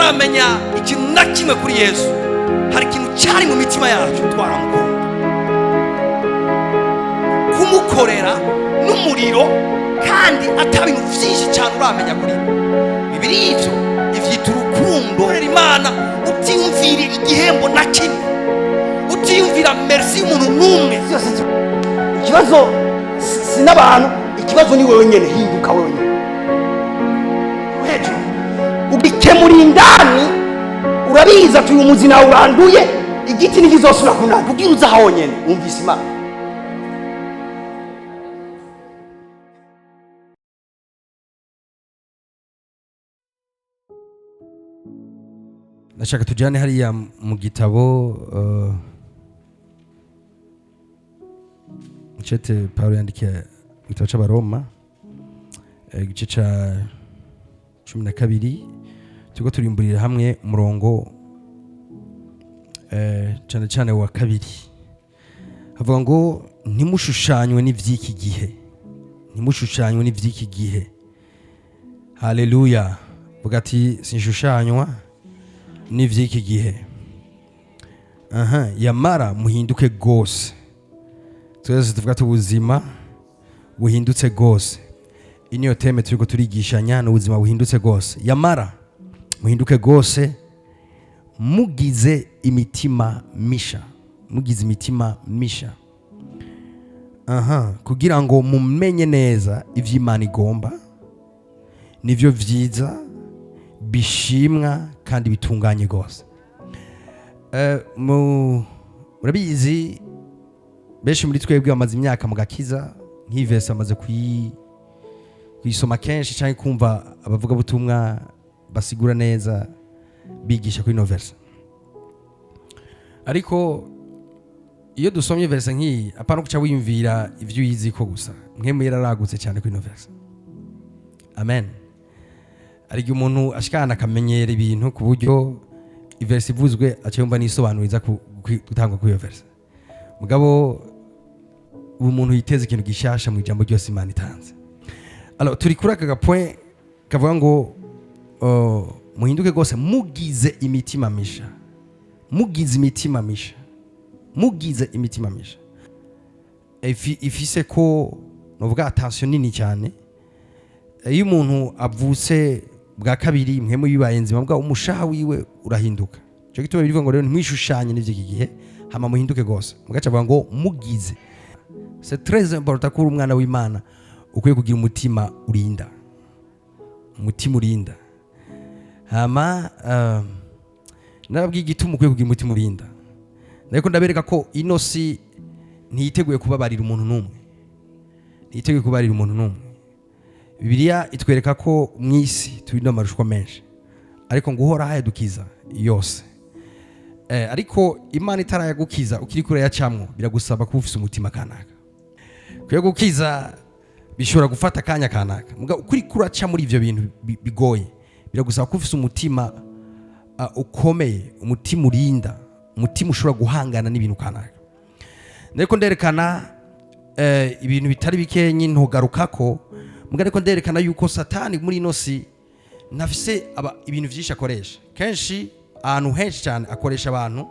Tutaramenya ikintu na kimwe kuri Yesu, hari ikintu cyari mu mitima yacu, twaramukunda, kumukorera n'umuriro, kandi ata bintu byinshi cyane uramenya kuri we. Bibiri ivyo ivyita urukundo. Korera Imana utiyumvira igihembo na kimwe, utiyumvira merci y'umuntu n'umwe. Byose ikibazo si n'abantu, ikibazo ni wewe nyene. Hinduka wewe nyene hejuru, ugikemura indani. Urabizi ati uyu muzi nawe uranduye, igiti ntikizosubira kunanda. Ubwira uza honyene wumvise Imana. Ndashaka tujyane hariya mu gitabo icete Pawulo yandikiye mu gitabo c'Abaroma, igice ca 12. Turiko turimburira hamwe umurongo cane cane wa kabiri. Havuga ngo ntimushushanywe n'ivy'iki gihe, ntimushushanywe n'ivy'iki gihe. Haleluya! Vuga ati sinshushanywa n'ivy'iki gihe. Aha, yamara muhinduke gose. Twese tuvuga ati ubuzima buhindutse gose. Iyi niyo thème turiko turigishanya, ni ubuzima buhindutse gose. Yamara muhinduke gose, mugize imitima misha, mugize imitima misha, aha, kugira ngo mumenye neza ivy'Imana igomba, nivyo vyiza, bishimwa kandi bitunganye gose. Murabizi, benshi muri twebwe bamaze imyaka mu gakiza, nk'iyi verse bamaze kuyisoma kenshi cyangwa kumva abavugabutumwa basigura neza bigisha kuri ino verse. Ariko iyo dusomye verse nk'iyi, apana guca wiyumvira ibyo uyizi ko gusa. Mwemu yararagutse cyane kuri ino verse. Amen. Hari igihe umuntu ashikana akamenyera ibintu ku buryo iverse ivuzwe aca yumva n'isobanuro iza gutangwa kuri iyo verse. Mugabo ubu umuntu yiteze ikintu gishasha mu ijambo ryose Imana itanze. Alors, turi kuri aka gapoint kavuga ngo muhinduke rwose, mugize imitima misha, mugize imitima misha, mugize imitima misha. Ifise ko novuga attention nini cyane. Iyo umuntu avutse bwa kabiri, mwemu yibaye nzima bwa umushaha wiwe urahinduka. Ico gituma bivuga ngo rero ntimwishushanye n'ivy'iki gihe, hama muhinduke rwose. Mugaca avuga ngo mugize. C'est très important ko uri umwana w'Imana ukwiye kugira umutima urinda, umutima urinda. Hama nababwiye igituma ukwiye kugira umutima urinda, ariko ndabereka ko ino si ntiyiteguye kubabarira umuntu n'umwe, ntiyiteguye kubabarira umuntu n'umwe. Bibiliya itwereka ko mu isi turi n'amarushwa menshi, ariko ngo Uhoraho ayadukiza yose. Ariko Imana itarayagukiza ukiri kure yacamwo, biragusaba kuba ufise umutima kanaka. Kuyagukiza bishobora gufata akanya kanaka, muga ukuri kuraca muri ivyo bintu bigoye, biragusaba kuba ufise umutima ukomeye, umutima urinda, umutima ushobora guhangana n'ibintu kanaka. Ariko nderekana ibintu bitari bikenyi ntugarukako, muga ariko nderekana yuko Satani muri ino si ntafise ibintu vyinshi akoresha. Kenshi ahantu henshi cyane akoresha abantu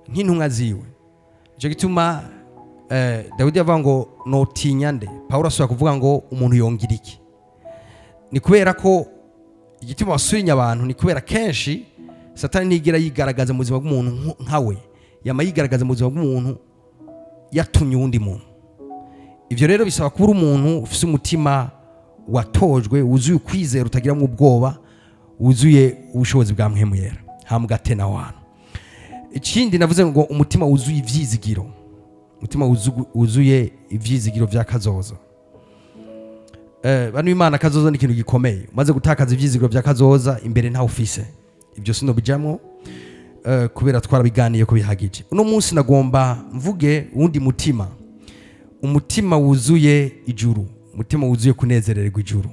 nk'intumwa ziwe. Nico gituma Dawidi yavuga ngo notinya nde? Pawulo asubira kuvuga ngo umuntu yongira iki? Ni kubera ko igituma basubinya abantu ni kubera kenshi Satani ntigera yigaragaza mu buzima bw'umuntu nkawe, yama yigaragaza mu buzima bw'umuntu yatumye uwundi muntu. Ivyo rero bisaba kuba uri umuntu ufise umutima watojwe, wuzuye ukwizera, utagiramwo ubwoba, wuzuye ubushobozi bwa Mpwemu Yera, hama ugatena aho hantu. Ikindi navuze ngo umutima wuzuye ivyizigiro, umutima wuzuye ivyizigiro vya kazoza. Bano Imana, kazoza ni ikintu gikomeye. Umaze gutakaza ivyizigiro vya kazoza, imbere ntawe ufise. Ibyo sinobijamwo kubera twarabiganiye ko bihagije. Uno munsi nagomba mvuge uwundi mutima, umutima wuzuye ijuru, umutima wuzuye kunezererwa ijuru.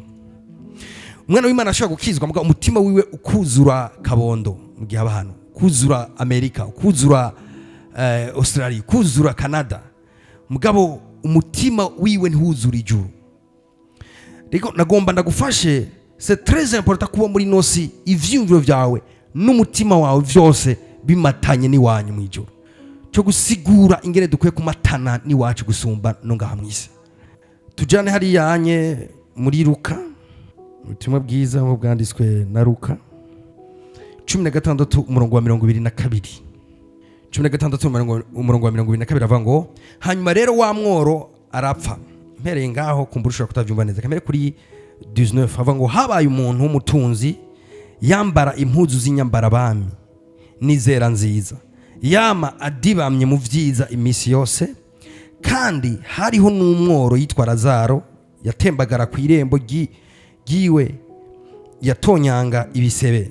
Umwana w'Imana ashobora gukizwa, muga umutima wiwe ukuzura Kabondo mu gihe aba hano, kuzura Amerika, kuzura Australia, kuzura Canada, mugabo umutima wiwe ntiwuzura ijuru. Rero nagomba ndagufashe C'est très important kuba muri ino si ivyiyumviro vyawe n'umutima wawe vyose bimatanye n'iwanyu mu ijuru, cyo gusigura ingene dukwiye kumatana n'iwacu gusumba no ngaha mw'isi. Tujane hariya anye muri Luka, ubutumwa bwiza nk'uko bwanditswe na Luka 16, umurongo wa 22. 16, umurongo wa 22 avuga ngo: "Hanyuma rero wa mworo arapfa." Mpereye ngaho kumbura ushobora kutabyumva neza. Kamere kuri 19 avuga ngo: "Habaye umuntu w'umutunzi, yambara impuzu z'inyambarabami n'izera nziza, yama adibamye mu vyiza iminsi yose. Kandi hariho n'umworo yitwa Lazaro, yatembagara ku irembo ryiwe, yatonyanga ibisebe."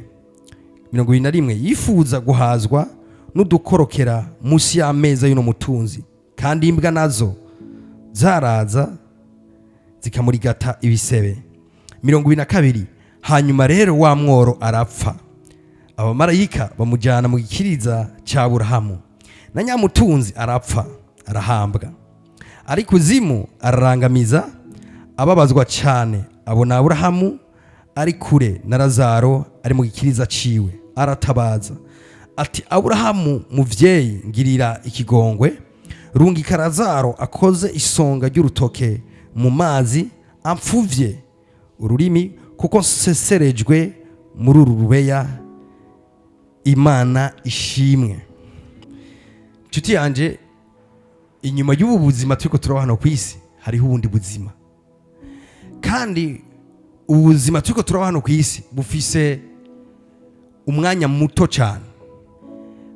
21: "Yifuza guhazwa n'udukorokera munsi y'ameza y'uno mutunzi, kandi imbwa nazo zaraza zikamurigata ibisebe." 22: "Hanyuma rero wa mworo arapfa, abamarayika bamujyana mu gikiriza cya Aburahamu. Na nyamutunzi arapfa, arahambwa. Ariko kuzimu ararangamiza, ababazwa cyane, abona Aburahamu ari kure na Lazaro ari mu gikiriza ciwe. Aratabaza ati: 'Aburahamu muvyeyi, ngirira ikigongwe, rungika Lazaro akoze isonga ry'urutoke mu mazi, amfuvye ururimi, kuko nseserejwe muri uru rubeya.'" Imana ishimwe. Nshuti yanje, inyuma y'ubu buzima turiko turaba hano ku isi hariho ubundi buzima, kandi ubuzima turiko turaba hano ku isi bufise umwanya muto cyane,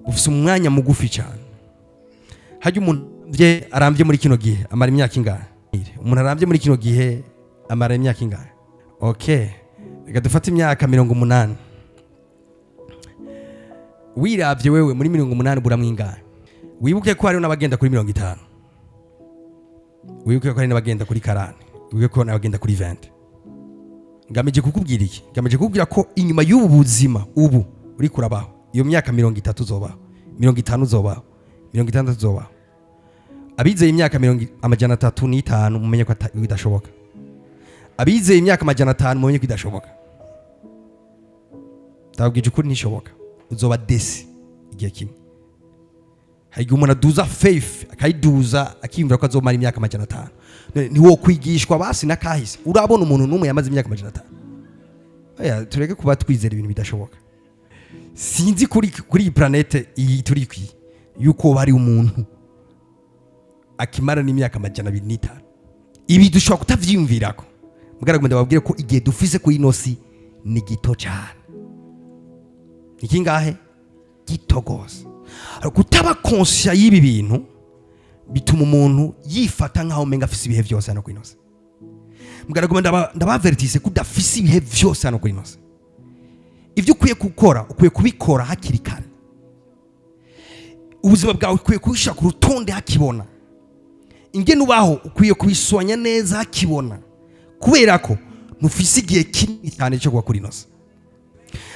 bufise umwanya mugufi cyane. Hajya umuntu arambye muri kino gihe amara imyaka ingahe? Umuntu arambye muri kino gihe amara imyaka ingahe? Okay, reka dufate imyaka 80. Wirabye wewe muri 80 buramwo ingahe? Wibuke ko hariho n'abagenda kuri 50, wibuke ko hari n'abagenda kuri 40, wibuke ko hari n'abagenda kuri 20. Ngamije kukubwira iki? Ngamije kukubwira ko inyuma y'ubu buzima ubu uri kurabaho, iyo myaka 30 uzobaho, 50 uzobaho, 60 uzobaho. Abizeye imyaka 305, mumenye ko bidashoboka. Abizeye imyaka 500, mumenye ko idashoboka. Ndababwije ukuri, ntishoboka. Uzoba déçu igihe kimwe. Hari igihe umuntu aduza faith, akayiduza, akiyumvira ko azomara imyaka 500. None ntiwokwigishwa basi n'akahise? Urabona umuntu n'umwe yamaze imyaka 500? Oya, tureke kuba twizera ibintu bidashoboka. Sinzi kuri iyi planète iyi turi kwi yuko hari umuntu akimara n'imyaka 205. Ibi dushobora kutavyiyumvirako. Mugaragu, ndababwire ko igihe dufise kuri ino si ni gito cyane. Ni kingahe? Gito gose. Kutaba conscient y'ibi bintu bituma umuntu yifata nk'aho umenga afise ibihe vyose hano kuri ino si. Mugaragu, ndabavertise ko udafise ibihe vyose hano kuri ino si. Ibyo ukwiye gukora ukwiye kubikora hakiri kare. Ubuzima bwawe ukwiye kubishyira ku rutonde hakibona. Ingene ubaho ukwiye kubiswanya neza hakibona, kubera ko ntufise igihe kinini cyane cyo kuba kuri ino si.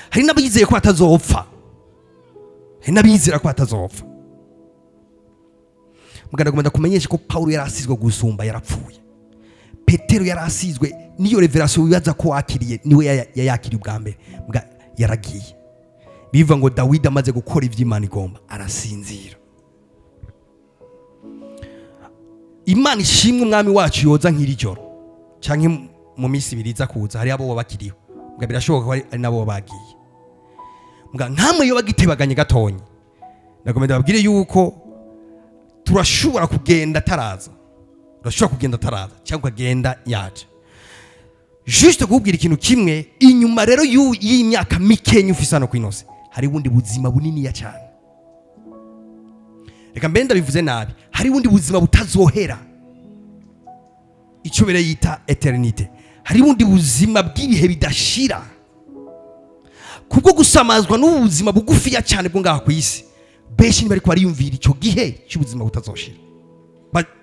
Hari n'abizeye ko batazopfa, hari n'abizera ko batazopfa. Muganda, ndakumenyesha ko Pawulo yari asizwe gusumba, yarapfuye. Petero yari asizwe n'iyo révélation wibaza ko wakiriye, niwe yayakiriye ubwa mbere. Mbwa yaragiye. Biva ngo Dawidi amaze gukora ibyo Imana igomba, arasinzira. Imana ishimwe, Umwami wacu yoza nk'iri joro canke mu minsi 2 iza kuza, hari abo bakiriho. Mbwa birashoboka ko ari nabo bagiye. Mbwa nkamwe iyo bagitebaganye gatonye, ndagomba ndababwire yuko turashobora kugenda ataraza, urashobora kugenda ataraza cyangwa ukagenda yaje. Juste kukubwira ikintu kimwe: inyuma rero y'imyaka mikenya ufise hano kw'ino si hari ubundi buzima buniniya cyane. Reka mbe ndabivuze nabi: hari ubundi buzima butazohera, icyo bere yita éternité. Hari ubundi buzima bw'ibihe bidashira. Kubwo gusamazwa n'ubu buzima bugufiya cyane bwo ngaha ku isi, benshi ntibariko bariyumvira icyo gihe cy'ubuzima butazoshira.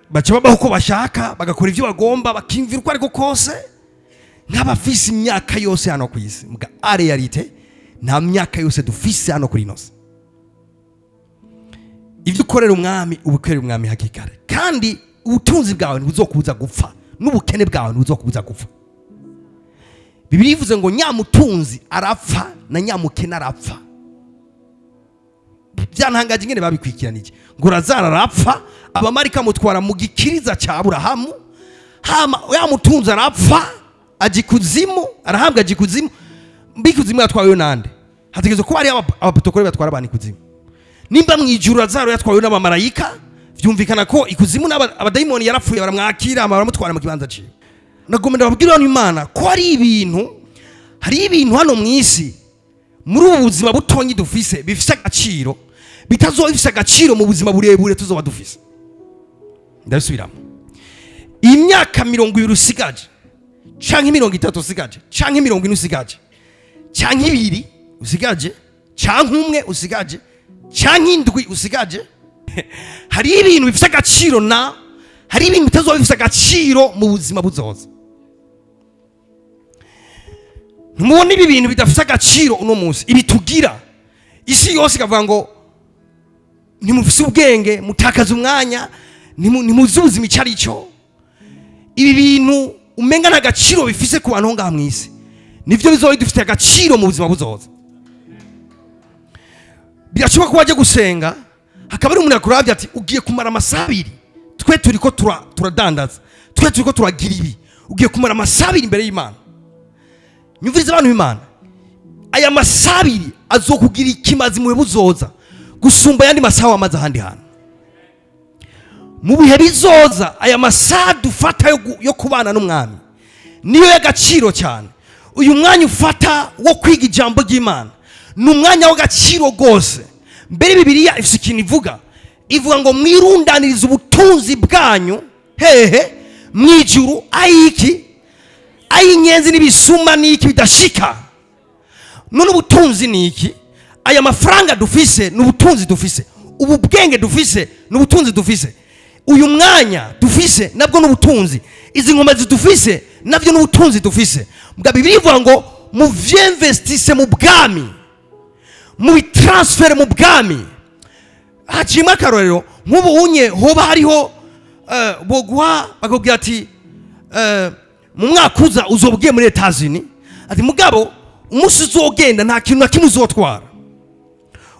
Baca babaho uko bashaka, bagakora ibyo bagomba, bakiyumvira uko ariko kose nk'abafise imyaka yose hano ku isi. Muga en réalité nta myaka yose dufise hano kuri ino si. Ibyo ukorera Umwami, uba ukorera Umwami hakiri kare, kandi ubutunzi bwawe ntibuzokubuza gupfa, n'ubukene bwawe ntibuzokubuza gupfa. Bibiliya ivuze ngo nyamutunzi arapfa na nyamukene arapfa. Byantangaje ingene babikwikiranije, ngo Lazaro arapfa, abamarika amutwara mu gikiriza cya Aburahamu, hama yamutunzi arapfa ajya ikuzimu, arahambwa ajya ikuzimu. Mbi ikuzimu yatwaweyo nande? Hategerezwa kuba hariyo abaprotokole batwara abantu ikuzimu. Nimba mu ijuru Lazaro yatwawe n'abamarayika, vyumvikana ko ikuzimu abadayimoni yarapfuye baramwakira, hama baramutwara mu kibanza ciwe. Nagomba ndababwira hano Imana ko hari ibintu hano mu isi, muri ubu buzima butonyi dufise, bifise agaciro bitazoba bifise agaciro mu buzima burebure tuzoba dufise. Ndabisubiramo: imyaka 20 usigaje, canke 30 usigaje, canke 40 usigaje, canke 2 usigaje, canke 1 usigaje, canke 7 usigaje, hari ibintu bifise agaciro na hari ibintu bitazoba bifise agaciro mu buzima buzoza. Ntimubona ibi bintu bidafise agaciro uno munsi, ibi tugira, isi yose ikavuga ngo ntimufise ubwenge, mutakaza umwanya, ntimuzi ubuzima icyo ari cyo. Ibi bintu umenga nta gaciro bifise ku bantu ngaha mu isi, nivyo bizoba bidufitiye agaciro mu buzima buzoza. Birashoboka ko wajya gusenga, hakaba hari umuntu yakuravye ati: "Ugiye kumara amasaha 2, twe turiko turadandaza, twe turiko turagira ibi, ugiye kumara amasaha 2 imbere y'Imana." Nyumviriza abantu b'Imana, aya masaha 2 azokugira ikimazi mu bihe buzoza gusumba ayandi masaha wamaze ahandi hantu mu bihe bizoza. Aya masaha dufata yo kubana n'Umwami niyo y'agaciro cyane. Uyu mwanya ufata wo kwiga ijambo ry'Imana ni umwanya w'agaciro rwose. Mbere Bibiliya ifite ikintu ivuga, ivuga ngo mwirundanirize ubutunzi bwanyu hehe? Mu ijuru, ayiki ay'inyenzi n'ibisuma n'iki bidashika. None ubutunzi ni iki? Aya mafaranga dufise ni ubutunzi dufise, ubu bwenge dufise ni ubutunzi dufise, uyu mwanya dufise nabwo ni ubutunzi, izi nkomezi dufise nabyo ni ubutunzi dufise. Mbwa Bibiliya ivuga ngo muvyinvestisse mu bwami, mubitransfère mu bwami. Haciyemo akarorero, nk'ubu unye hoba hariho boguha bakubwira ati mu mwaka uza uzoba ugiye muri Etazini, ati mugabo umunsi uzogenda nta kintu na kimwe uzotwara,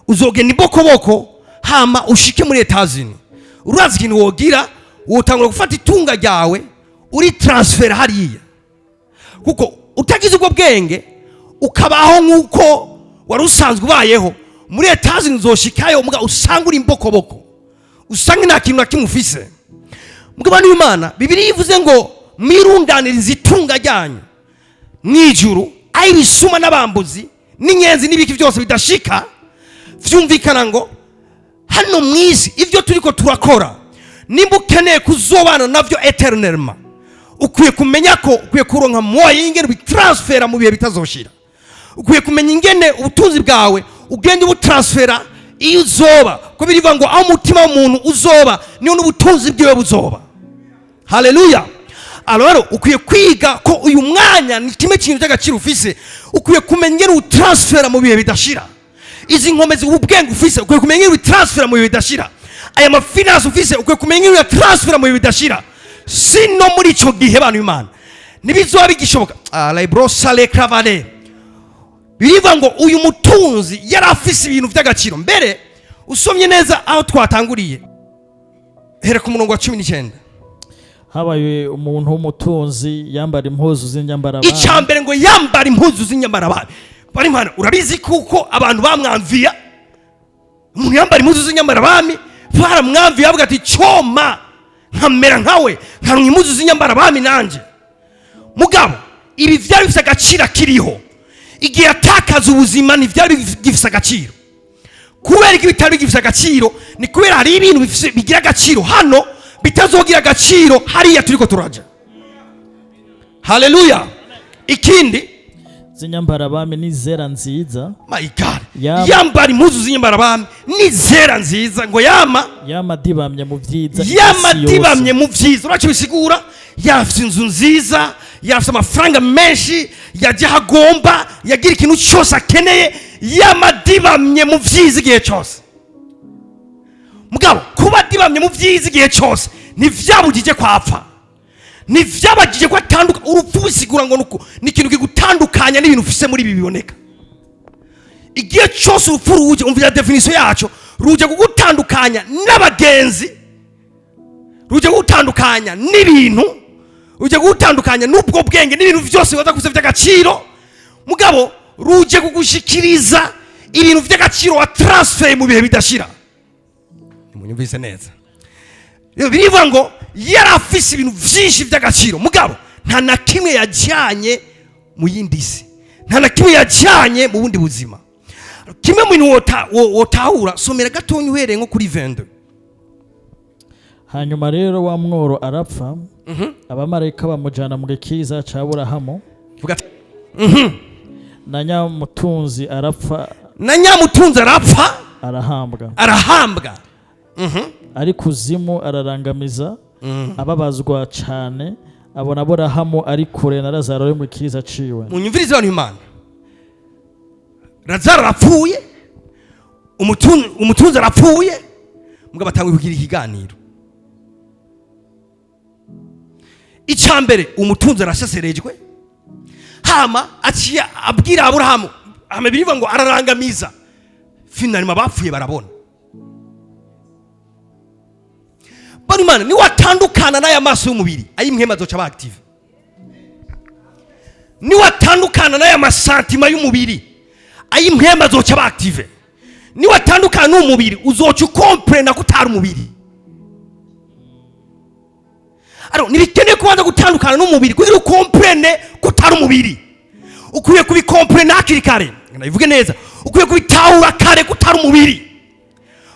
uzogenda ibokoboko hama ushike muri Etazini. Urazi ikintu wogira? Wotangura gufata itunga ryawe uri transfert hariya, kuko utagize ubwo bwenge ukabaho nk'uko wari usanzwe ubayeho muri Etazini, uzoshikayo muga usanga uri imbokoboko, usanga nta kintu na kimwe ufise. Mugabo w'Imana, Bibiliya ivuze ngo mwirundanirize itunga ryanyu mw'ijuru, aho ibisuma n'abambuzi n'inyenzi n'ibiki byose bidashika. Vyumvikana ngo hano mu isi ibyo turiko turakora, nimba ukeneye kuzobana navyo éternellement, ukwiye kumenya ko ukwiye kuronka moyen y'ingene ubitransfera mu bihe bitazoshira. Ukwiye kumenya ingene ubutunzi bwawe ugenda ubutransfera iyo uzoba, ko birivuga ngo aho umutima w'umuntu uzoba niho n'ubutunzi bwiwe buzoba. Haleluya! Alors ukwiye kwiga ko uyu mwanya ni kimwe kintu cy'agaciro ufise, ukwiye kumenya ingene utransfera mu bihe bidashira. Izi nkomezi, ubu bwenge ufise, ukwiye kumenya ingene ubitransfera mu bihe bidashira. Aya mafinances ufise, ukwiye kumenya ingene uyatransfera mu bihe bidashira. Sino muri ico gihe, bantu b'Imana, ntibizoba bigishoboka. Alabrosale cravale, birivuga ngo uyu mutunzi yari afise ibintu by'agaciro. Mbere usomye neza aho twatanguriye, hera ku murongo wa 19. Habaye umuntu w'umutunzi yambara impuzu z'inyambarabami. Icya mbere ngo yambara impuzu z'inyambarabami. Bari mwana, urabizi kuko abantu bamwamviya umuntu yambara impuzu z'inyambarabami, baramwamviye, bavuga ati: "Cyoma nkamera nkawe, nkaronka impuzu z'inyambarabami nanjye." Mugabo ibi byari bifite agaciro akiriho. Igihe yatakaza ubuzima ntibyari bigifise agaciro. Kubera ko bitari bigifise agaciro, ni kubera hari ibintu bigira agaciro hano bitazogira agaciro hariya turiko turaja. Haleluya! Ikindi Z'inyambarabami n'izera nziza. My God! Yambara impuzu z'inyambarabami n'izera nziza, ngo yama Yama adibamye mu byiza isi yama yose. Adibamye mu byiza, uraco bisigura yafite inzu nziza, yafite amafaranga menshi, yajya aho agomba, yagira ikintu cyose akeneye, yama adibamye mu byiza igihe cyose. Mugabo kuba adibamye mu byiza igihe cyose ntivyabujije kwapfa. Ntivyabagije ko atanduka. Urupfu bisigura ngo nuko ni ikintu kigutandukanya n'ibintu ufise muri ibi biboneka. Igihe cyose urupfu ruje, umvira définition yaco: ruje kugutandukanya n'abagenzi, ruje kugutandukanya n'ibintu, ruje kugutandukanya n'ubwo bwenge n'ibintu byose waza kufise by'agaciro. Mugabo ruje kugushikiriza ibintu by'agaciro wa transfer mu bihe bidashira. Nimunyumvise neza rero, birivuga ngo yari afise ibintu byinshi by'agaciro, mugabo nta na kimwe yajyanye mu yindi si, nta na kimwe yajyanye mu bundi buzima. Kimwe mu bintu wotahura, somera gatonya uhereye nko kuri 22. Hanyuma rero wa mworo arapfa, abamarayika bamujyana mu gikiriza cya Aburahamu. Vuga ati: Na nyamutunzi arapfa, Na nyamutunzi arapfa, arahambwa. Arahambwa. Ari kuzimu ararangamiza, ababazwa cyane, abona Aburahamu ari kure na Lazaro ari mu gikiriza ciwe. Munyumvirize, abantu Imana. Lazaro arapfuye, umutunzi arapfuye, mugabo atanguye kugira ikiganiro. Icya mbere, umutunzi arasheserejwe, hama aciye abwira Aburahamu. Hama birivuga ngo ararangamiza. Finalement abapfuye barabona. Bano Imana, niwatandukana n'aya maso y'umubiri, ay'impwemu azoca aba active. Niwatandukana n'aya ma sentiments y'umubiri, ay'impwemu azoca aba active. Niwatandukana n'umubiri, uzoca ukomprena ko utari umubiri. Alors ntibikeneye kubanza gutandukana n'umubiri kugira ukomprene ko utari umubiri. Ukwiye kubikomprena hakiri kare. Ndabivuge neza: ukwiye kubitahura kare ko utari umubiri.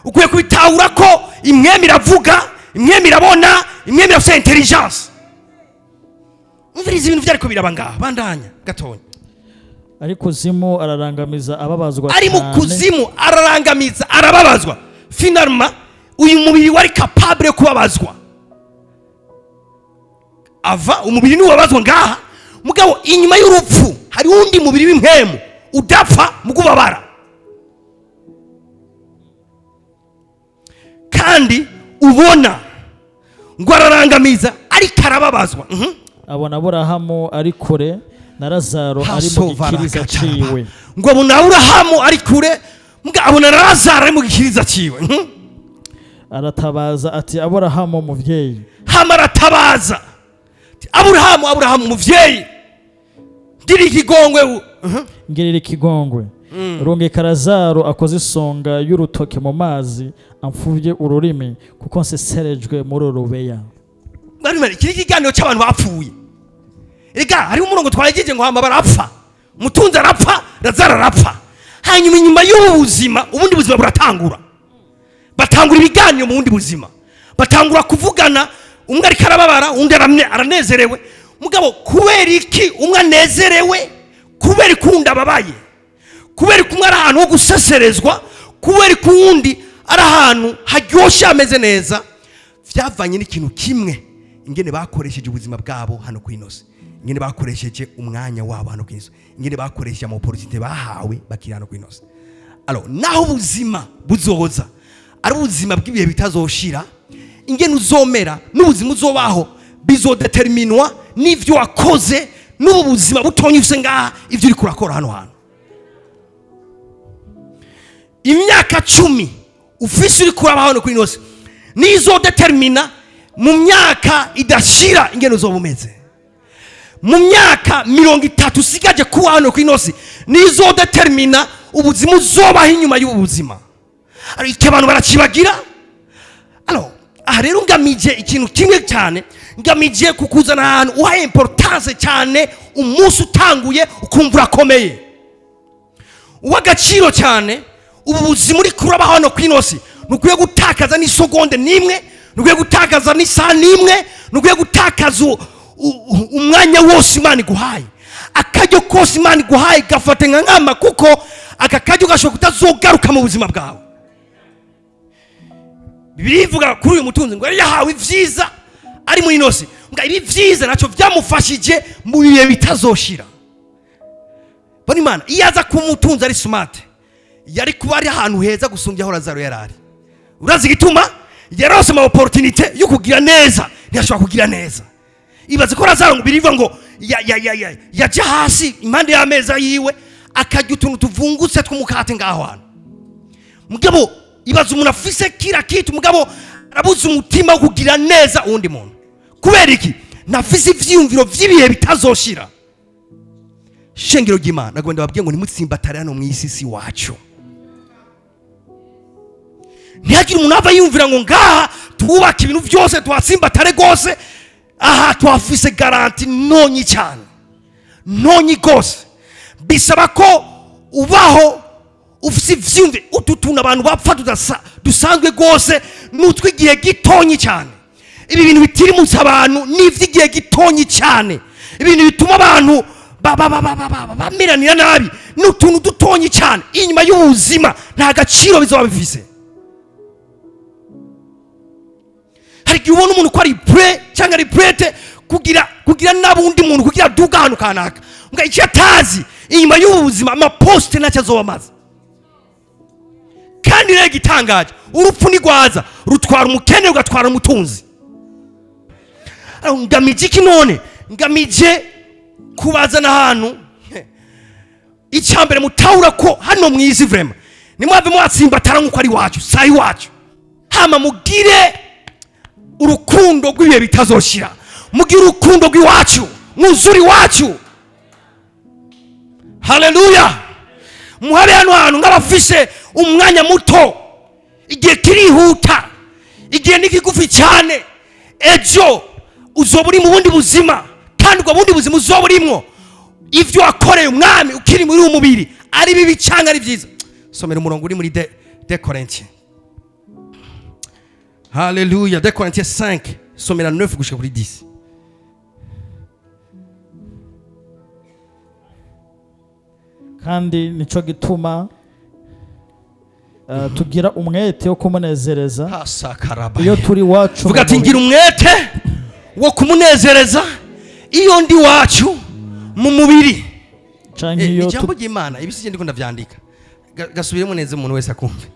Ukwiye kubitahura ko impwemu iravuga, impwemu irabona, impwemu irafite intelligence. Umviriza ibintu byariko biraba ngaha. Bandanya gatonya. Ari kuzimu ararangamiza, ababazwa Ari mu cyane. kuzimu, ararangamiza, arababazwa. Finalement uyu mubiri wari capable yo kubabazwa. Ava umubiri niwabazwa ngaha, mugabo inyuma y'urupfu hari undi mubiri w'impwemu udapfa mu kubabara kandi ubona. Ngo ararangamiza ariko arababazwa. Abona Aburahamu ari kure na Lazaro ari mu gikiriza ciwe. Ngo abona Aburahamu ari kure, mbwa abona na Lazaro ari mu gikiriza ciwe. Aratabaza ati: "Aburahamu muvyeyi." Hama aratabaza ati: "Aburahamu, Aburahamu muvyeyi, ngira ikigongwe." Ngirira ikigongwe, rungika Lazaro akoze isonga y'urutoke mu mazi amfuvye ururimi, kuko nseserejwe muri uru rubeya. Bari iki ni ikiganiro cy'abantu bapfuye. Rega hariho umurongo twagejeje ngo hama barapfa, umutunzi arapfa, Lazaro arapfa. Hanyuma inyuma y'ubu buzima ubundi buzima buratangura. Batangura ibiganiro mu bundi buzima, batangura kuvugana. Umwe ariko arababara, undi aranezerewe. Mugabo kubera iki umwe anezerewe? Kubera ko uwundi ababaye? Kubera ko umwe ari ahantu ho guseserezwa? Kubera ko uwundi ari ahantu haryoshye, hameze neza? Byavanye n'ikintu kimwe: ingene bakoresheje ubuzima bwabo hano ku ino si, ingene bakoresheje umwanya wabo hano ku ino si, ingene bakoresheje ama opportunités bahawe bakiri hano ku ino si. Alors naho ubuzima buzoza ari ubuzima bw'ibihe bitazoshira, ingene uzomera n'ubuzima uzobaho bizodeterminwa n'ivyo wakoze n'ubu buzima butonya ufise ngaha, ivyo uriko urakora hano hantu. Imyaka 10 ufise uri kuraba hano kuri ino si nizodetermina mu myaka idashira ingene uzoba umeze. Mu myaka 30 usigaje kuba hano kuri ino si nizodetermina ubuzima uzobaho inyuma y'ubu buzima. Ariko icyo abantu barakibagira. Alors aha rero ngamije ikintu kimwe cyane: ngamije kukuzana ahantu uha importance cyane umunsi utanguye, ukumva urakomeye, uw'agaciro cyane. Ubu buzima uri kuraba hano ku ino si, ntukwiye gutakaza n'isegonde n'imwe, ntukwiye gutakaza n'isaha n'imwe, ntukwiye gutakaza umwanya wose Imana iguhaye. Akaryo kose Imana iguhaye gafate nka nkama, kuko aka karyo gashobora kutazogaruka mu buzima bwawe. Bibiliya ivuga kuri uyu mutunzi ngo yari yahawe ibyiza ari muri ino si, ngo ibi byiza nacyo byamufashije mu bihe bitazoshira. Bano Imana, iyo aza kuba umutunzi ari smart, yari kuba ari ahantu heza gusumbya aho Lazaro yari ari. Urazi igituma? Yarose ama opportunité yo kugira neza, ntiyashobora kugira neza. Ibaze ko Lazaro ngo birivuga ngo yaja hasi impande y'ameza yiwe, akarya utuntu tuvungutse tw'umukate ngaho hantu. Mugabo ibaze umuntu afise kira kitu, mugabo arabuze umutima wo kugira neza uwundi muntu. Kubera iki? Nafise ivyiyumviro vy'ibihe bitazoshira. Shengero ry'Imana, nagomba ndababwiye ngo nimutsimbatare hano mu isi, si wacu. Ntihagire umuntu ava yumvira ngo ngaha twubaka ibintu byose, tuhatsimbatare rwose. Aha tuhafise garantie ntonyi cyane, ntonyi rwose. Bisaba ko ubaho ufise ivyiyumviro. Utu tuntu abantu bapfa dusanzwe rwose ni utw'igihe gitonyi cyane. Ibi bintu bitirimutse abantu ni ivy'igihe gitonyi cyane. Ibintu bituma abantu bamiranira nabi ni utuntu dutonyi cyane. Inyuma y'ubuzima nta gaciro bizoba bifise. Hari igihe ubona umuntu ko ari prêt cyangwa ari prête kugira n'abundi muntu kugira aduga ahantu kanaka, ngo icyo atazi, inyuma y'ubu buzima amaposite ntacyo azoba amaze. Kandi rero igitangaje, urupfu ntigwaza rutwara umukene, rugatwara umutunzi. Ariko ngamije iki none? Ngamije kubazana ahantu. Icya mbere, mutahura ko hano mu isi vraiment nimwave mwatsimbatara nk'uko ari iwacu, si iwacu. Hama mugire urukundo rw'ibihe bitazoshira, mugire urukundo rw'iwacu, mwuzure iwacu. Haleluya! Muhabe hano hantu nk'abafise umwanya muto. Igihe kirihuta, igihe ni kigufi cyane. Ejo uzoba uri mu bundi buzima, kandi ubwo bundi buzima uzoba urimwo, ivyo wakoreye Umwami ukiri muri uwo mubiri, ari bibi cyangwa ari byiza. Somera umurongo uri muri 2 Corinthiens. Haleluya! 2 Corinthiens 5, somera 9 gushika kuri 10. Kandi nico gituma tugira umwete wo kumunezereza Hasakaraba. iyo turi iwacu Vuga mu ati: mubiri. "Ngira umwete wo kumunezereza iyo ndi wacu mu mubiri." Canke iyo Ijambo ry'Imana, ibi sije ndiko ndavyandika. Gasubiremo neza, umuntu wese akumve.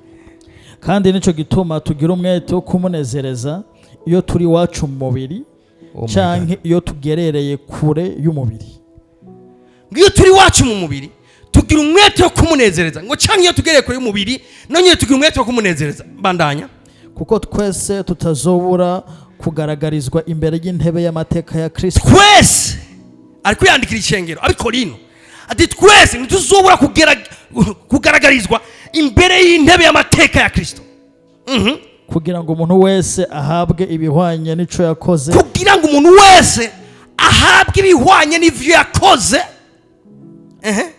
Kandi nico gituma tugira umwete wo kumunezereza iyo turi iwacu mu mubiri Oh my. canke iyo tugerereye kure y'umubiri. Ngo iyo turi iwacu mu mubiri tugira umwete wo kumunezereza, ngo canke iyo tugereye kure y'umubiri nonyine tugira umwete wo kumunezereza. Bandanya. Kuko twese tutazobura kugaragarizwa imbere y'intebe y'amateka ya Kristo. Twese, ari kwiyandikira ishengero Abikorino, ati twese ntituzobura kugaragarizwa imbere y'intebe y'amateka ya Kristo. Kugira ngo umuntu wese ahabwe ibihwanye n'ico yakoze. Kugira ngo umuntu wese ahabwe ibihwanye n'ivyo yakoze.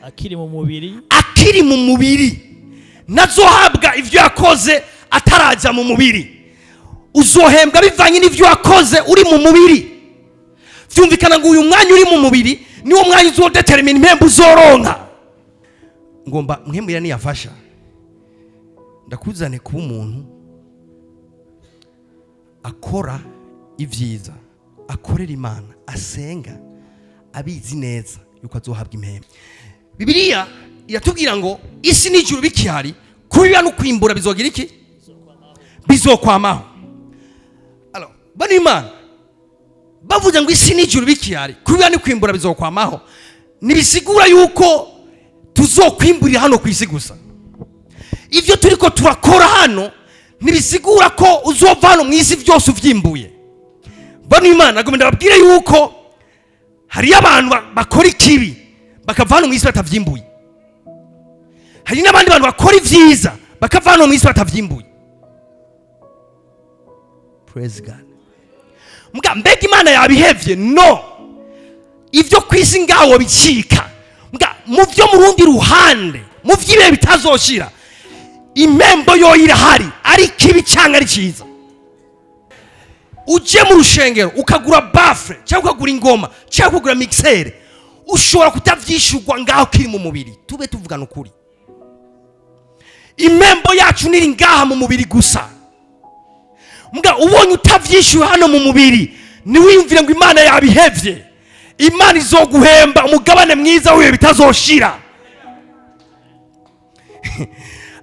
Akiri mu mubiri. Akiri mu mubiri. Nazohabwa ivyo yakoze ataraja mu mubiri. Uzohembwa bivanye n'ivyo wakoze uri mu mubiri. Vyumvikana ngo uyu mwanya uri mu mubiri niwo mwanya uzodetermina impembo uzoronka. Ngomba mwemera niyafasha ndakuzane kuba umuntu akora ibyiza, akorera Imana, asenga, abizi neza yuko azohabwa impembo. Bibiliya iratubwira ngo isi n'ijuru bikihari, kubiba no kwimbura bizogira iki? Bizokwamaho. Alors, bano Imana bavuze ngo isi n'ijuru bikihari, kubiba no kwimbura bizokwamaho, ntibisigura yuko tuzokwimburira hano ku isi gusa. Ibyo turiko turakora hano ntibisigura ko uzova hano mu isi byose uvyimbuye. Bano Imana, agomba ndababwire yuko hariyo abantu bakora ikibi bakava hano mu isi batavyimbuye. Hari n'abandi bantu bakora ivyiza bakava hano mu isi batavyimbuye. Praise God! Mbwa mbega Imana yabihevye? No, ivyo ku isi ngaho bicika. Mbwa mu vyo mu rundi ruhande, mu vy'ibihe bitazoshira, impembo yo irahari, ari kibi cyangwa ari cyiza. Uje mu rushengero ukagura baffle cyangwa ukagura ingoma cyangwa ukagura mixer, ushobora kutavyishurwa ngaho kiri mu mubiri. Tube tuvugana ukuri, impembo yacu niri ngaha mu mubiri gusa. Mbwa ubonye utavyishyuwe hano mu mubiri, ntiwiyumvire ngo Imana yabihevye. Imana izoguhemba umugabane mwiza w'ibihe bitazoshira.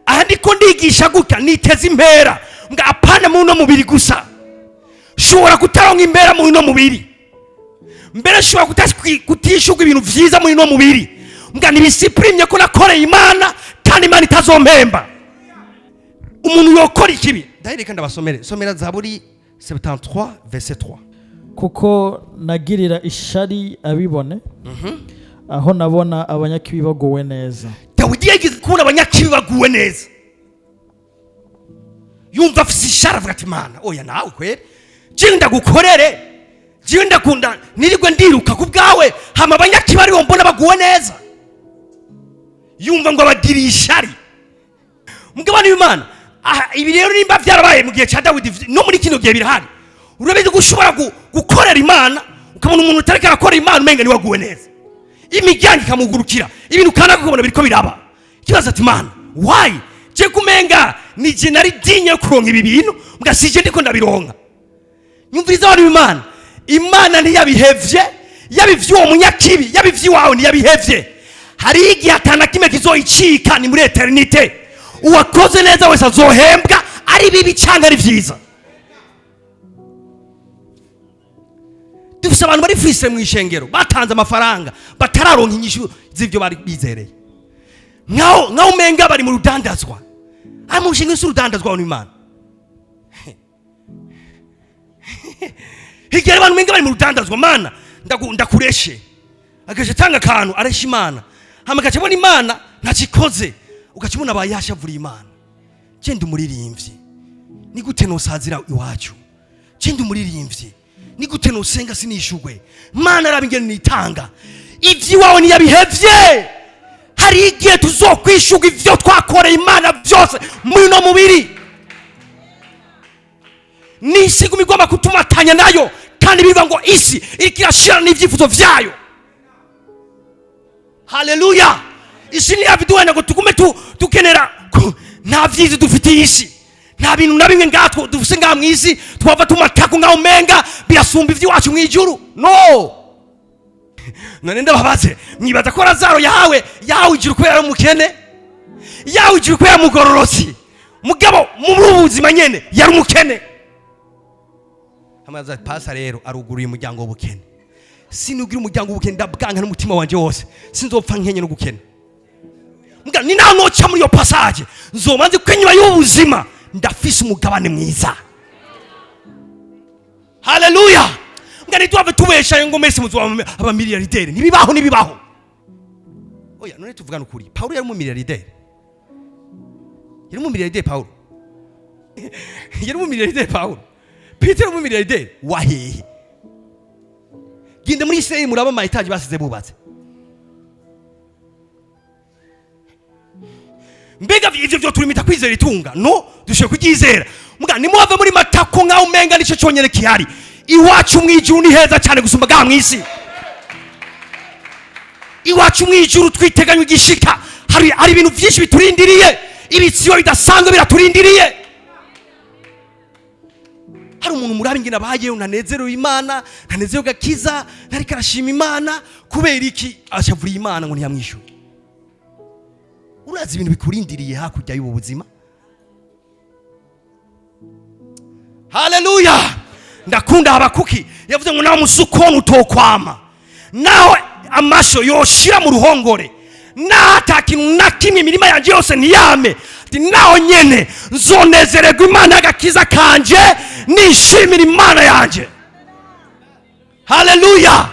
Aha ndiko ndigisha gutya niteze impera, mbwa apana mu uno mubiri gusa. Shobora kutaronka impera mu uno mubiri. Mbere nshobora kutishurwa ibintu vyiza muri no mubiri, mbwa ntibisiprimye ko nakoreye Imana kandi Imana itazompemba. Umuntu yokora ikibi, ndahireka ndabasomere. Somera Zaburi 73 verset 3. Kuko nagirira ishari abibone, aho nabona abanyakibi baguwe neza. Dawidi yagize kubona abanyakibi baguwe neza, yumva afise ishari, avuga ati: "Mana, oya nawe kweri, jewe ndagukorere, jewe ndakunda nirirwe ndiruka ku bwawe, hama abanyakibi aribo mbona baguwe neza." Yumva ngo abagiriye ishari. Mugabane w'Imana, aha ibi rero nimba byarabaye mu gihe cya Dawidi, no muri kino gihe birahari. Urabizi ko ushobora gukorera Imana, ukabona umuntu utariko arakora Imana umenga niwe aguwe neza, imiryango ikamugurukira, ibintu kanaka ukabona biriko biraba. Ikibazo ati: "Mana, why je kumenga ni je nari dinye yo kuronka ibi bintu, mbwa sije ndiko ndabironka?" Nyumviriza abantu b'Imana, Imana ntiyabihevye. Yaba ivy'uwo munyakibi, yaba ivy'iwawe, ntiyabihevye. Hari igihe atana kimwe kizoyicika, ni muri éternité. Uwakoze neza wese azohembwa, ari bibi cyangwa ari vyiza. Dufise abantu bari fise mu ishengero batanze amafaranga, batararonka inyishu z'ivyo bari bizereye, nkaho umenga bari mu rudandazwa. Ari mu shengero, si urudandazwa, abantu b'Imana. Hirya hari abantu umenga bari mu rudandazwa. Mana, ndakureshe, agaca atanga akantu aresha Imana, hama agaca abona Imana ntakikoze, ugaca ubona abaye yashavuriye Imana. Genda umuririmbyi, ni gute nosazira iwacu? Genda umuririmbyi, ni gute nosenga sinishugwe? Mana, araba ingene nitanga. Ivy'iwawe ntiyabihevye. Hari igihe tuzokwishurwa ivyo twakoreye Imana byose muri uno mubiri. N'isi iguma igomba kutumatanya nayo, kandi biva ngo isi iriko irashira n'ivyifuzo vyayo. Haleluya! Isi ntiyabiduhenda ngo tugume dukenera nta vyizi dufitiye isi, nta bintu na bimwe ngatwo dufise ngaha mw'isi twava tumatako ngaho umenga birasumba ivy'iwacu mw'ijuru. No none ndababaze, mwibaza ko Lazaro yahawe ijuru kubera ari umukene? Yahawe ijuru kubera mugororotsi? Mugabo muri ubu buzima nyene yari umukene. Amaze pasa rero aruguruye umuryango w'ubukene. Sinugira umuryango w'ubukene, ndabwanka n'umutima wanje wose. Sinzopfa nkenye no gukena. Mbwa ni naho noca muri iyo passage, nzoba nzi ko inyuma y'ubuzima ndafise umugabane mwiza. Haleluya! Mbwa ntituhave tubeshayo ngo mwese muzoba abamiliyarderi. Ntibibaho, ntibibaho. Oya, none tuvugane ukuri, Paulo yari umumiliyarderi? Yari umumiliyarderi Paulo? Yari umumiliyarderi Paulo? Peter umumiliyarderi wahehe? Genda muri Israel muraba ama etaje basize bubatse. Mbega ivyo vyo turimita kwizera itunga? No dushoboye kuryizera. Muga nimuhave muri matako nkaho umenga nico cyonyene kihari. Iwacu mwijuru ni heza cyane gusumba ngaha mw'isi. Iwacu mwijuru twiteganywa igishika. Hari ibintu byinshi biturindiriye, ibitsibo bidasanzwe biraturindiriye. Hari umuntu murabe ingene abayeho, ntanezerewe Imana, ntanezerewe gakiza, ntariko arashima Imana. Kubera iki? Ashavuriye Imana ngo ntiyamwishyure. Urazi ibintu bikurindiriye hakurya y'ubu buzima? Haleluya! Ndakunda Habakuki yavuze ngo naho umusukoni utokwama, naho amasho yoshira mu ruhongore, naho ata kintu na kimwe, imirima yanje yose ntiyame, ati naho nyene nzonezererwa Imana y'agakiza kanje, nishimira Imana yanje. Haleluya!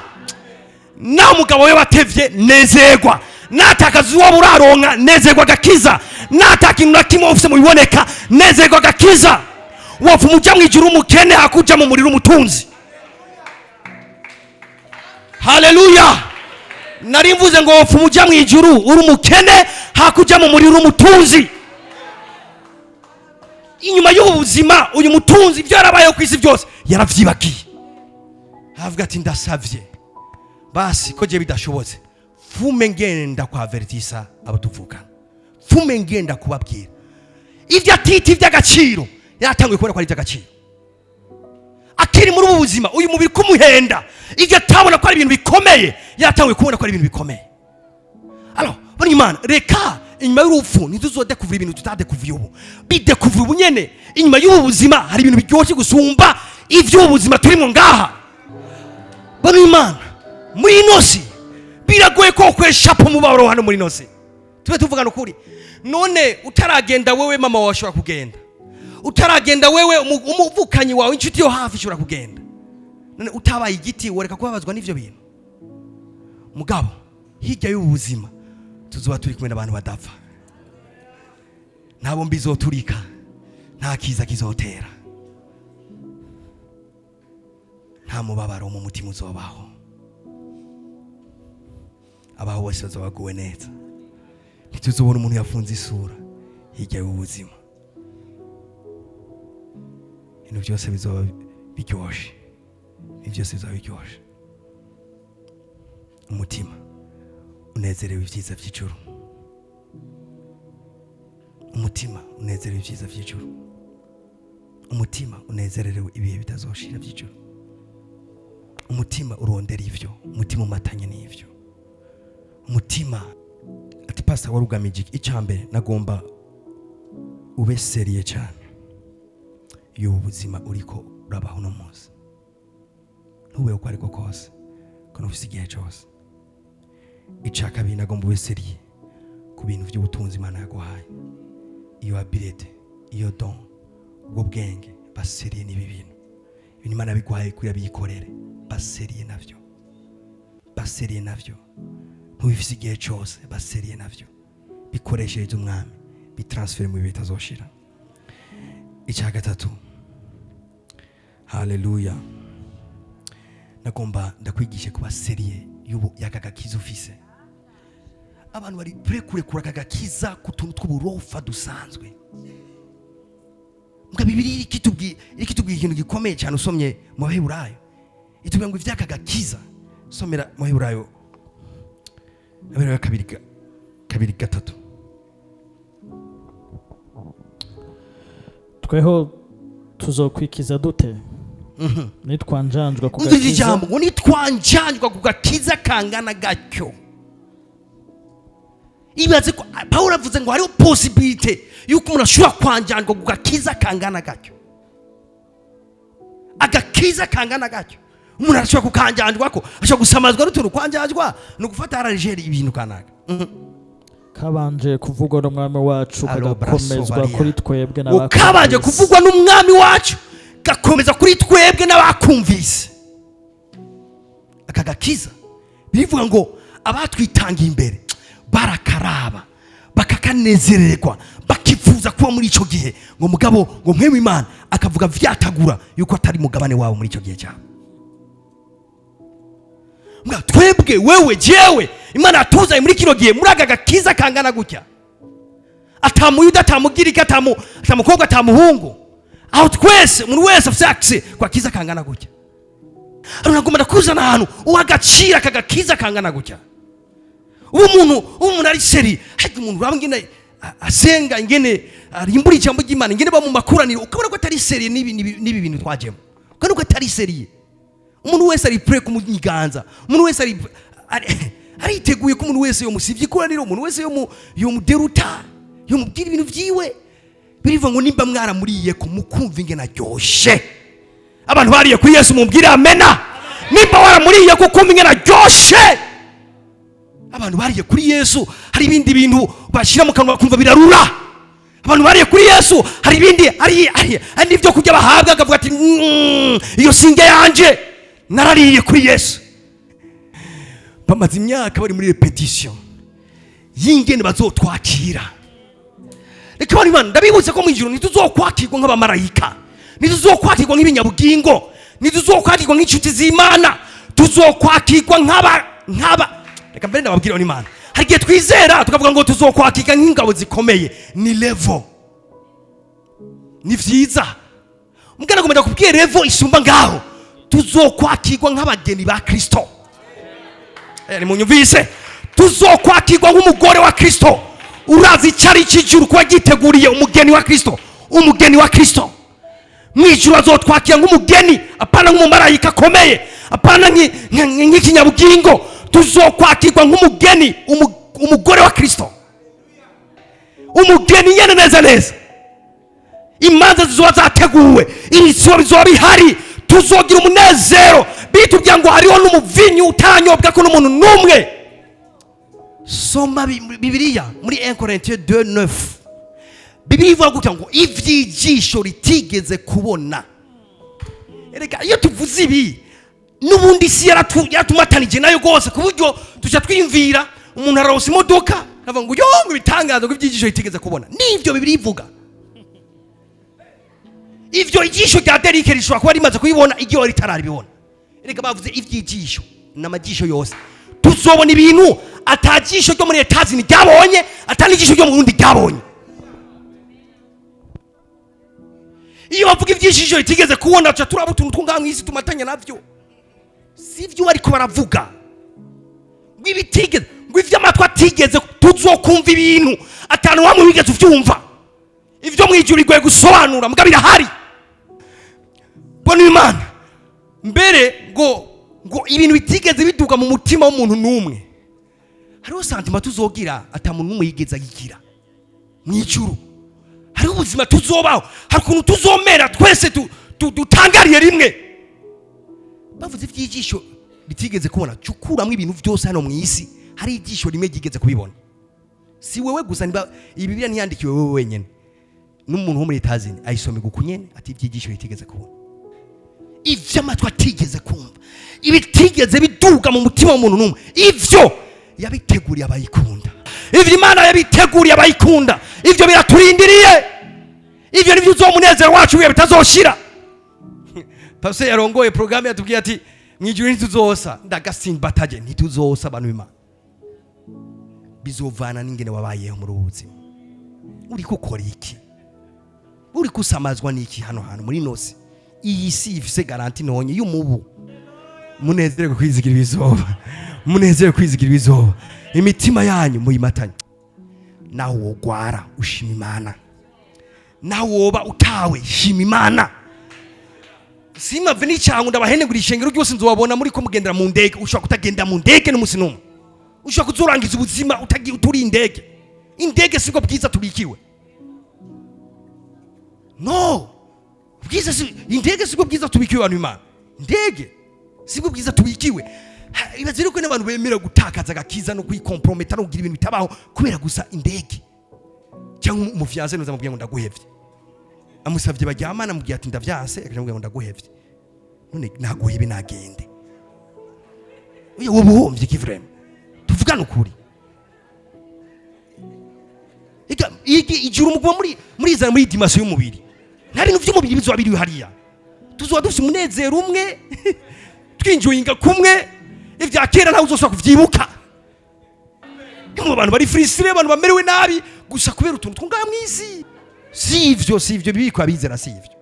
Naho umugabo we watevye, nezerwa. Natakaza uwo buraronka, nezerwa agakiza. Nata kintu na kimwe ufise mu biboneka, nezerwa agakiza. Wopfa umuja mw'ijuru umukene, hakuja mu muriro umutunzi. Haleluya! Nari mvuze ngo wopfa umuja mw'ijuru uri umukene, hakuja mu muriro umutunzi. Inyuma y'ubu buzima uyu mutunzi ibyo yarabayeho ku isi byose yaravyibagiye, avuga ati: "Ndasavye basi ko je bidashobotse, fume ngenda kwa avertisa abo tuvukana, fume ngenda kubabwira." Ibyo atita iby'agaciro yaratanguye kubona ko ari iby'agaciro akiri muri ubu buzima. Uyu mubiri kumuhenda, ibyo atabona ko ari ibintu bikomeye, yaratanguye kubona ko ari ibintu bikomeye. Alors bari Imana, reka inyuma y'urupfu ntituzodekuvura ibintu tutadekuvuye ubu, bidekuvura ubu nyene. Inyuma y'ubu buzima hari ibintu biryoshye gusumba iby'ubu buzima turimo ngaha. Bano Imana. Muri ino si biragoye ko kweshapa umubabaro hano muri ino si. Tube tuvugana ukuri. None utaragenda wewe, mama wawe ashobora kugenda. Utaragenda wewe, umuvukanyi wawe, inshuti yo hafi ishobora kugenda. None utabaye igiti, woreka kubabazwa n'ivyo bintu? Mugabo hirya y'ubu buzima tuzoba turi kumwe n'abantu badapfa. Nta bombi izoturika, nta kiza kizotera, nta mubabaro mu mutima uzobaho. Abaho bose bazoba baguwe neza. Ntituzobona umuntu yafunze isura. Hirya y'ubu buzima ibintu byose bizoba biryoshe, ibintu byose bizoba biryoshe. Umutima unezerewe ibyiza by'ijuru, umutima unezerewe ibyiza by'ijuru, umutima unezererewe ibihe bitazoshira by'ijuru, umutima urondera ivyo, umutima umatanye n'ivyo, umutima ati: "Pastor, wari ugamije iki?" Icya mbere, nagomba ube sérieux cyane y'ubu buzima uriko urabaho uno munsi. Ntube uko ariko kose ko ufise igihe cyose. Icya kabiri, nagomba ube sérieux ku bintu by'ubutunzi Imana yaguhaye, iyo abilité, iyo don, ubwo bwenge. Ba sérieux n'ibi bintu. Ibintu Imana yabiguhaye kugira biyikorere, ba sérieux navyo, ba sérieux navyo. Ntubifise igihe cyose, ba sérieux navyo. Bikoreshereze Umwami, bitransfere mu bihe bitazoshira. Icya gatatu, haleluya, nagomba ndakwigishe kuba sérieux y'ubu y'aka gakiza ufise. Abantu bari prêts kurekura aka gakiza ku tuntu tw'uburofa dusanzwe. Mbwa Bibiliya irikitubwiye ikintu gikomeye cyane. Usomye mu Baheburayo, itubwira ngo ivy'aka gakiza. Somera mu Baheburayo, Abaheburayo kabiri kabiri gatatu. Tweho tuzokwikiza dute nitwanjanjwa ku Umva iri gakiza? jambo ngo nitwanjanjwa ku gakiza kangana gatyo. Ibaze ko Pawulo avuze ngo hariho possibilité yuko umuntu ashobora kwanjanjwa ku gakiza kangana gatyo. Agakiza kangana gatyo umuntu arashobora kukanjanjwako, ashobora gusamazwa n'utuntu. Kwanjanjwa ni ugufata à la légère ibintu kanaka. Kabanje kuvugwa n'Umwami wacu, Alo, kagakomezwa braso, kuri twebwe ngo kabanje n'abakumvise. kuvugwa n'Umwami wacu, gakomeza kuri twebwe n'abakumvise. Aka gakiza, bivuga ngo abatwitangiye imbere barakaraba, bakakanezererwa, bakifuza kuba muri icyo gihe. Ngo mugabo ngo mpwemu Imana akavuga vyatagura yuko atari mugabane wabo muri icyo gihe cyabo. Mbwa twebwe, wewe, jewe, Imana yatuzanye muri kino gihe, muri aka gakiza kangana gutya, atamuyuda, atamugiriki, atamukobwa, atamuhungu, aho twese, umuntu wese afite accès kwa kiza kangana gutya. Hano nagomba ndakuzana ahantu uha agaciro aka gakiza kangana gutya. Ubu umuntu ari sérieux. Harya umuntu uraba ingene asenga, ingene arimbura ijambo ry'Imana, ingene ba mu makoraniro, ukabona ko atari sérieux n'ibi bintu twajemo, ukabona ko atari sérieux. Umuntu wese ari prêt kumunyiganza, umuntu wese ariteguye ko umuntu wese yomusivye ikoraniro, umuntu wese yomuderuta, yomubwira ibintu vyiwe. Birivuga ngo nimba mwaramuriye ko mukumva ingene aryoshe. Abantu bariye kuri Yesu, mumbwire amena. Nimba waramuriye ko ukumva ingene aryoshe. Abantu bariye kuri Yesu, hari ibindi bintu bashyira mu kanwa bakumva birarura. Abantu bariye kuri Yesu, hari ibindi, hari n'ibyo kurya bahabwa akavuga ati: Iyo singe yanje, narariye kuri Yesu." Bamaze imyaka bari muri répétition y'ingene bazotwakira. Reka bana, Imana, ndabibutse ko mu ijuru ntituzokwakirwa nk'abamarayika, ntituzokwakirwa nk'ibinyabugingo, ntituzokwakirwa nk'inshuti z'Imana. Tuzokwakirwa nk'aba. Reka mbere ndababwira, Imana, hari igihe twizera tukavuga ngo tuzokwakirwa nk'ingabo zikomeye. Ni level, ni vyiza. Mbwana ngomba ndakubwiye level isumba ngaho: tuzokwakirwa nk'abageni ba Kristo. Nimunyumvise, tuzokwakirwa nk'umugore wa Kristo. Urazi icyo ari cy'ijuru kuba giteguriye umugeni wa Kristo? Umugeni wa Kristo mu ijuru azotwakira nk'umugeni, apana nk'umumarayika akomeye, apana nk'ikinyabugingo. Tuzokwakirwa nk'umugeni, umugore wa Kristo, umugeni nyene neza neza. Imanza zizoba zateguwe, ibiziba bizoba bihari, tuzogira umunezero. Bitubwira ngo hariho n'umuvinyu utaranyobwa ko n'umuntu n'umwe. Soma Bibiliya muri 1 Corinthiens 2:9. Bibiliya ivuga gutya ngo ivy'ijisho ritigeze kubona. Erega iyo tuvuze ibi, n'ubundi isi yaratumatanije nayo rwose, ku buryo tuca twiyumvira umuntu araronsa imodoka, akavuga ngo yo, ngo ibitangazo, ngo iby'ijisho ritigeze kubona. Nivyo Bibiliya ivuga. Ivyo ijisho rya Derike rishobora kuba rimaze kubibona, iryo ritararibibona. Erega bavuze ivy'ijisho n'amajisho yose. Tuzobona ibintu atajisho ryo muri Etazini ryabonye, ata n'ijisho ryo mu Burundi ryabonye. Iyo bavuga ivy'ijisho ritigeze kubona, tuca turaba utuntu two ngaha mw'isi tumatanya navyo. Si ivyo bariko baravuga, ngo ibitigeze, ngo ivy'amatwi atigeze. Tuzokumva ibintu atanu wamwe wigeze uvyumva. Ivyo mwijuru bigoye gusobanura, mbwa birahari. Mbona Imana mbere ngo ibintu bitigeze biduga mu mutima w'umuntu n'umwe. Hariho sentiment tuzogira ata muntu n'umwe yigeze ayigira mw'ijuru. Hariho ubuzima tuzobaho, hari ukuntu tuzomera twese dutangariye rimwe. Bavuze iby'ijisho ritigeze kubona, cukuramo ibintu byose hano mu isi. Hari ijisho rimwe ryigeze kubibona, si wewe gusa. Niba iyi Bibiliya ntiyandikiwe wewe wenyine, n'umuntu wo muri Etazini ayisomega uku nyene, ati iby'ijisho ritigeze kubona, ivy'amatwi atigeze kumva, ibitigeze biduga mu mutima w'umuntu n'umwe, ivyo yabiteguriye abayikunda. Ivyo Imana yabiteguriye abayikunda, ivyo biraturindiriye. Ivyo nivyo uzomunezero wacu wiye bitazoshira. Pastor yarongoye programme yatubwiye ati mwijuru ntituzosa. Ndagasimbataje, ntituzosa. Abantu b'Imana, bizovana n'ingene wabayeho muri ubu buzima. Uriko ukora iki? Uri kusamazwa n'iki hano hantu muri nosi? Iyi si ifise garantie ntonye y'umubu. Munezerwe kwizigira ibizoba, munezerwe kwizigira ibizoba. Imitima yanyu muyimatanye. Nawe wogwara, ushima Imana. Nawe woba utawe, shima Imana. Simave n'icyango ndabahenegura ishengero ryose, nzobabona muri ko mugendera mu ndege. Ushobora kutagenda mu ndege n'umunsi n'umwe. Ushobora kuzorangiza ubuzima utagiye uturi indege. Indege sibwo bwiza tubikiwe. No bwiza si indege, sibwo bwiza tubikiwe. Abantu Imana, indege sibwo bwiza tubikiwe. Ibaze rero ko n'abantu bemera gutakaza agakiza no kwikomprometa no kugira ibintu bitabaho kubera gusa indege, cyangwa umufiancé nuza amubwira ngo ndaguhevye. Amusavye baryamana, amubwira ati ndavyanse, akaja amubwira ngo ndaguhevye. None naguhebe nagende, oya, wowe uhombye iki? Vraiment, tuvugane ukuri. Ega ijuru muguma muri murizana muri dimension y'umubiri. Nta bintu by'umubiri bizoba biri hariya. Tuzoba dufite umunezero umwe, twinjoyinga kumwe. Ibya kera ntawe uzosubira kuvyibuka. Mu bantu bari frustrés, abantu bamerewe nabi gusa kubera utuntu two ngaha mw'isi. Si ivyo, si ivyo bibikwa bizera, si ivyo.